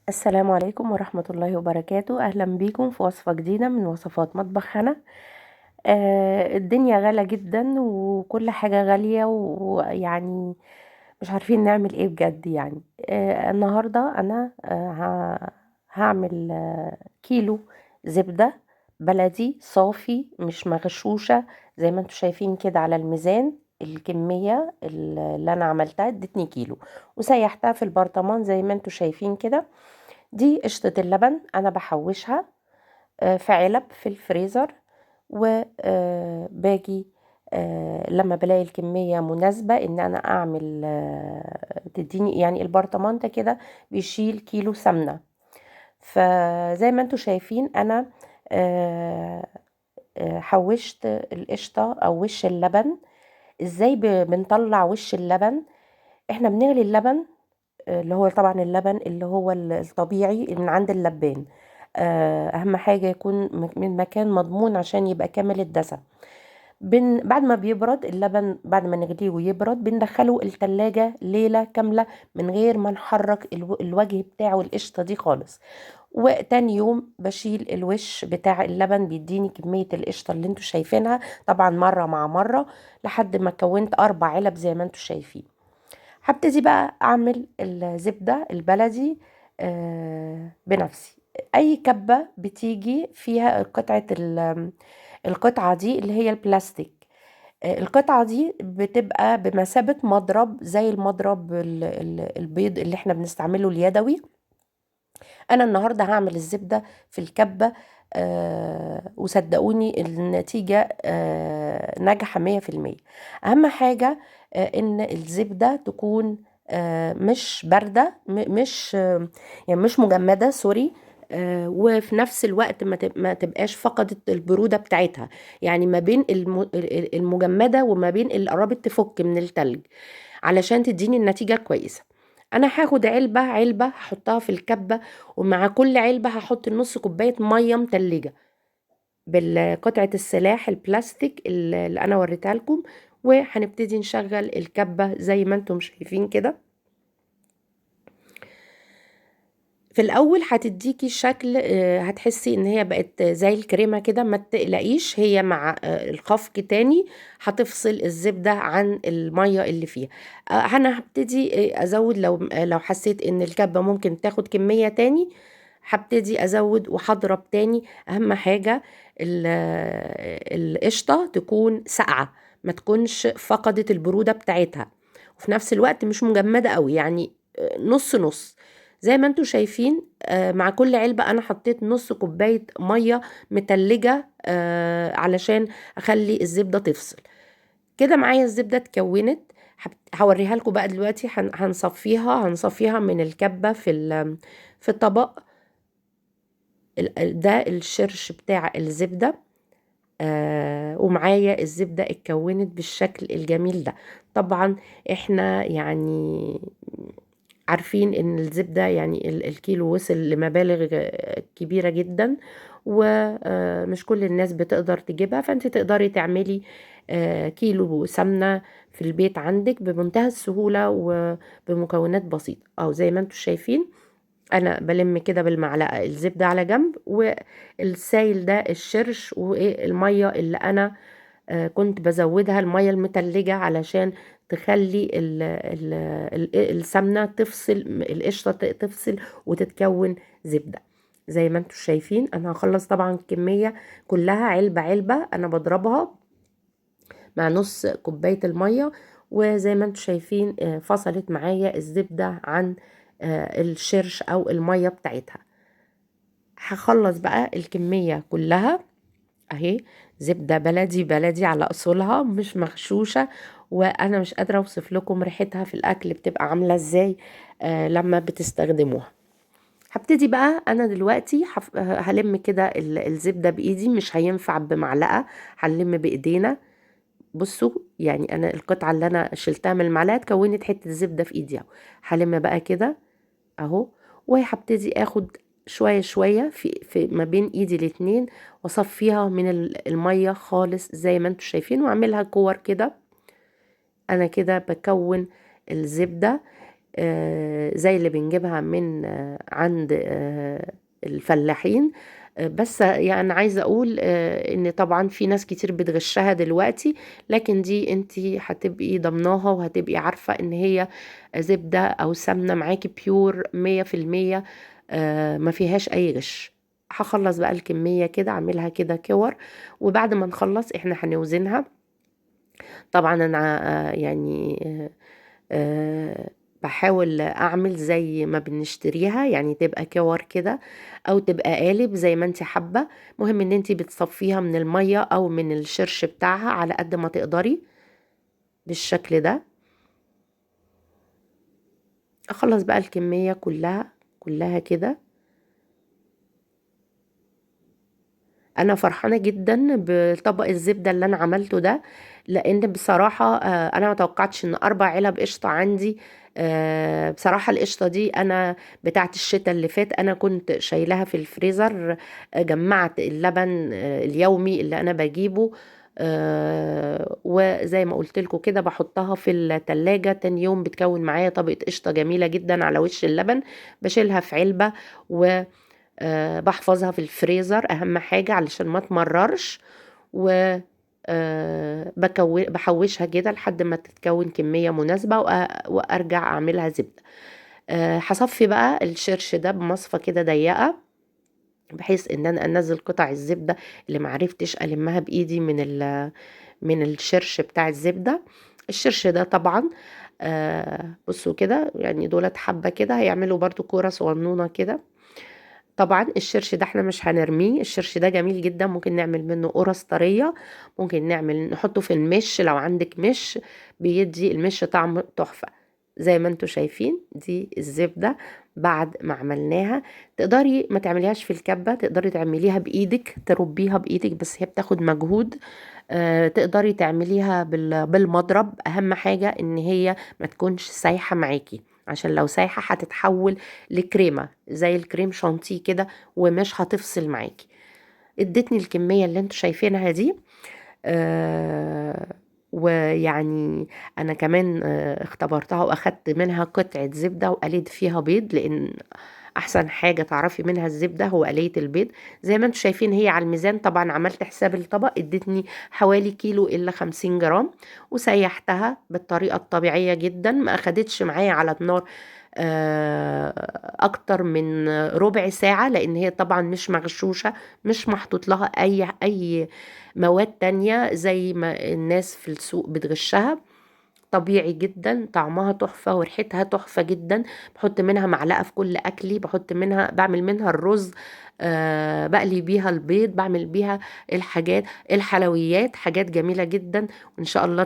السلام عليكم ورحمة الله وبركاته. أهلا بيكم في وصفة جديدة من وصفات مطبخ هنا. الدنيا غالية جدا وكل حاجة غالية، ويعني مش عارفين نعمل ايه بجد. النهاردة أنا هعمل كيلو زبدة بلدي صافي مش مغشوشة زي ما انتم شايفين كده على الميزان. الكمية اللي أنا عملتها ادتني كيلو، وسيحتها في البرطمان زي ما انتم شايفين كده. دي قشطة اللبن أنا بحوشها في علب في الفريزر، وباجي لما بلاقي الكمية مناسبة إن أنا أعمل، تديني البرطمان ده كده بيشيل كيلو سمنة. فزي ما انتم شايفين أنا، حوشت القشطة أو وش اللبن. إزاي بنطلع وش اللبن؟ إحنا بنغلي اللبن، اللي هو طبعا اللبن اللي هو الطبيعي من عند اللبان. أهم حاجة يكون من مكان مضمون عشان يبقى كامل الدسم. بعد ما بيبرد اللبن، بعد ما نغليه ويبرد، بندخله التلاجة ليلة كاملة من غير ما نحرك الوجه بتاعه القشطة دي خالص. وتاني يوم بشيل الوش بتاع اللبن، بيديني كمية القشطة اللي انتوا شايفينها، طبعا مرة مع مرة لحد ما كونت 4 علب زي ما انتوا شايفين. هبتدي بقى اعمل الزبدة البلدي بنفسي. اي كبة بتيجي فيها القطعة دي اللي هي البلاستيك، القطعة دي بتبقى بمثابة مضرب زي المضرب البيض اللي احنا بنستعمله اليدوي. انا النهاردة هعمل الزبدة في الكبة، وصدقوني النتيجة، ناجحة مية في المية. اهم حاجة، ان الزبدة تكون، مش باردة، مش، يعني مش مجمدة، سوري، وفي نفس الوقت ما تبقاش فقدت البرودة بتاعتها، يعني ما بين المجمدة وما بين اللي قربت تفك من التلج، علشان تديني النتيجة كويسة. انا هاخد علبة علبة هحطها في الكبة، ومع كل علبة هحط نص كوباية مية متلجة بالقطعة السلاح البلاستيك اللي انا وريتها لكم، وهنبتدي نشغل الكبة زي ما انتم شايفين كده. في الاول هتديكي شكل، هتحسي ان هي بقت زي الكريمة كده، ما تقلقيش، هي مع، الخفق تاني هتفصل الزبدة عن المية اللي فيها. انا هبتدي، ازود، لو حسيت ان الكبة ممكن تاخد كمية تاني هبتدي ازود وهضرب تاني. اهم حاجة القشطة تكون ساقعة، ما تكونش فقدت البرودة بتاعتها، وفي نفس الوقت مش مجمدة قوي، نص نص زي ما انتم شايفين. مع كل علبة انا حطيت نص كوباية مية متلجة، علشان اخلي الزبدة تفصل كده. معايا الزبدة اتكونت، هوريها لكم بقى دلوقتي. هنصفيها من الكبة في الطبق. ده الشرش بتاع الزبدة، ومعايا الزبدة اتكونت بالشكل الجميل ده. طبعا احنا عارفين ان الزبدة الكيلو وصل لمبالغ كبيرة جدا، ومش كل الناس بتقدر تجيبها، فانت تقدري تعملي، كيلو سمنة في البيت عندك بمنتهى السهولة وبمكونات بسيطة. او زي ما انتم شايفين انا بلم كده بالمعلقة الزبدة على جنب، والسايل ده الشرش والمية اللي انا، كنت بزودها، المية المتلجة، علشان تخلي السمنة تفصل، القشطة تفصل وتتكون زبدة. زي ما انتم شايفين انا هخلص طبعا الكمية كلها علبة علبة، انا بضربها مع نص كوباية المية، وزي ما انتم شايفين، فصلت معايا الزبدة عن، الشرش او المية بتاعتها. هخلص بقى الكمية كلها اهي، زبدة بلدي بلدي على اصولها، مش مغشوشة، وانا مش قادرة اوصف لكم ريحتها في الاكل بتبقى عاملة ازاي، لما بتستخدموها. هبتدي بقى انا دلوقتي هلم كده الزبدة بايدي، مش هينفع بمعلقة، هنلم بايدينا. بصوا انا القطعة اللي انا شلتها من المعلقة اتكونت حتة زبدة في ايدي اهو. هلم بقى كده اهو، وهبتدي اخد شوية شوية في ما بين ايدي الاتنين، واصفيها من المية خالص زي ما انتم شايفين، واعملها كور كده. انا كده بكون الزبدة. زي اللي بنجيبها من عند الفلاحين. بس يعني عايزة اقول ان طبعا في ناس كتير بتغشها دلوقتي، لكن دي انتي هتبقي ضمناها وهتبقي عارفة ان هي زبدة او سمنة معاكي pure 100%، ما فيهاش اي غش. هخلص بقى الكمية كده، اعملها كده كور، وبعد ما نخلص احنا هنوزنها. طبعا انا يعني بحاول اعمل زي ما بنشتريها، يعني تبقى كور كده او تبقى قالب زي ما انت حابة. مهم ان انت بتصفيها من المية او من الشرش بتاعها على قد ما تقدري بالشكل ده. اخلص بقى الكمية كلها كده. انا فرحانة جدا بطبق الزبدة اللي انا عملته ده، لان بصراحة انا ما توقعتش ان 4 علب قشطة عندي. بصراحة القشطة دي انا بتاعت الشتاء اللي فات، انا كنت شايلها في الفريزر. جمعت اللبن اليومي اللي انا بجيبه، وزي ما قلت لكم كده بحطها في التلاجة. تاني يوم بتكون معايا طبقة قشطة جميلة جدا على وش اللبن، بشيلها في علبة و بحفظها في الفريزر، اهم حاجة علشان ما تمررش، و بحوشها كده لحد ما تتكون كمية مناسبة وارجع اعملها زبدة. هصفي بقى الشرش ده بمصفى كده ضيقة، بحيث ان انا انزل قطع الزبدة اللي معرفتش المها بايدي من الشرش بتاع الزبدة. الشرش ده طبعا، بصوا كده، يعني دولت حبة كده هيعملوا برضو كورة صغنونة كده. طبعا الشرش ده احنا مش هنرميه، الشرش ده جميل جدا، ممكن نعمل منه قرص طرية، ممكن نحطه في المش لو عندك مش، بيدي المش طعم تحفة. زي ما انتوا شايفين دي الزبدة بعد ما عملناها. تقدري ما تعمليهاش في الكبة، تقدري تعمليها بإيدك، تربيها بإيدك، بس هي بتاخد مجهود. تقدري تعمليها بالمضرب. أهم حاجة إن هي ما تكونش سايحة معاكي، عشان لو سايحة هتتحول لكريمة زي الكريم شانتيه كده ومش هتفصل معاكي. ادتني الكمية اللي انتوا شايفينها دي. ويعني انا كمان اختبرتها واخدت منها قطعة زبدة وقليت فيها بيض، لان احسن حاجة تعرفي منها الزبدة هو قلية البيض. زي ما انتوا شايفين هي على الميزان، طبعا عملت حساب الطبق، ادتني حوالي كيلو الا 50 جرام، وسيحتها بالطريقة الطبيعية جدا، ما اخدتش معايا على النار اكتر من ربع ساعة، لان هي طبعا مش مغشوشة، مش محطوط لها اي مواد تانية زي ما الناس في السوق بتغشها. طبيعي جدا، طعمها تحفة وريحتها تحفة جدا. بحط منها معلقة في كل أكلي، بعمل منها الرز، بقلي بيها البيض، بعمل بيها الحاجات، الحلويات، حاجات جميلة جدا. وإن شاء الله